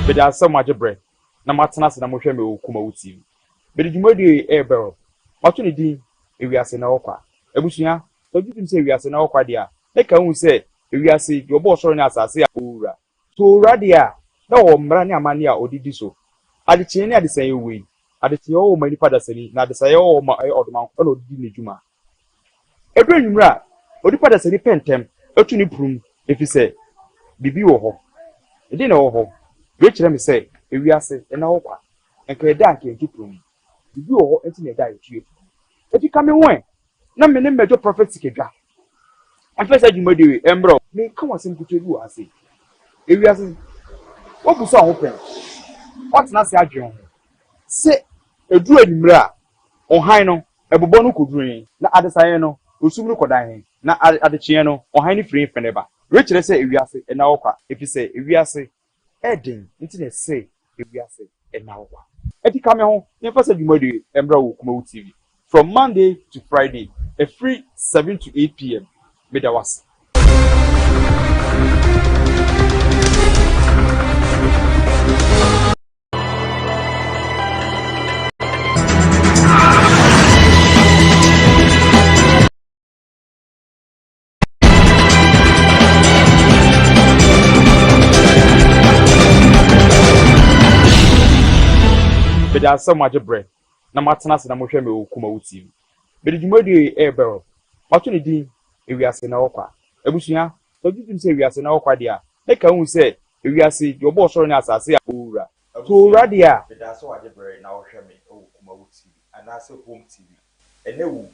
Meda ase sɛ moagye berɛ na moatena ase na mohwɛ me wɔ Kumawu TV. Mede dwumadie yi rebrɛ wo. Mato ne din Ewiase Nnɛ Hɔ Kwa. Abusua, sɛ wogye tom sɛ ewiase nnɛ hɔ kwa deɛ a, na ka hu sɛ ewiase, deɛ ɔbɔɔ ɔsoro ne asase a ɔwɔ wura. Sɛ ɔwɔ wura deɛ a, na ɔwɔ mmara ne amanneɛ a ɔde di so. Adekyeeɛ ne adesaeɛ wei. Adekyeeɛ wɔ hɔ ma nipa dasani, na adesaeɛ wɔ hɔ ma ɛyɛ ɔdomankoma na ɔde di ne dwuma. Ɛduru anwummerɛ a, onipa dasani pɛ ntɛm tu ne prum, ɛfiri sɛ biribi wɔ hɔ. Ɛdeɛn na ɛwɔ hɔ? Wei kyerɛ me sɛ ewiase nna hɔ kwa. Nka ɛda a nka yɛntu prum. Biribi wɔ hɔ nti na ɛda a yɛtu yɛ prum. Enti ka me ho ɛ, na me ne mmɛdwo Prɔfɛt Sikadwa mfa saa dwumadie wei mbrɛ wo. Mereka wo asɛm ketewa bi wɔ ha sei. Ewiase, woabusa wo ho pɛn? Woatena ase adwene wo ho sɛ ɛduru anwummerɛ a, ɔhan no, ɛbobɔ no kɔduru he, na adesaeɛ no, osum no kɔdan he, na adekyeeɛ no, ɔhan no firi he fɛne ba? Wei kyerɛ sɛ ewiase nna hɔ kwa, ɛfiri sɛ ewiase Ɛyɛ den nti na ɛsɛ ewiase nna hɔ kwa. Ɛti ka me ho na yɛmfa saa dwumadie yi mmra wɔ Kumawu TV from Monday to Friday ɛfiri 7 to 8 pm. Meda wo ase. Meda ase sɛ moagye berɛ na moatena ase na mohwɛ me wɔ Kumawu TV. Mede dwumadie yi rebrɛ wo. Mato ne din Ewiase Nnɛ Hɔ Kwa. Abusua, sɛ wogye tom sɛ ewiase nnɛ hɔ kwa deɛ a, na ka hu sɛ ewiase, deɛ ɔbɔɔ ɔsoro ne asase a ɔwɔ wura. So owura deɛ a. Meda ase sɛ wagye berɛ na wohwɛ me wɔ Kumawu TV anaasɛ Home TV. Ɛnnɛ wo.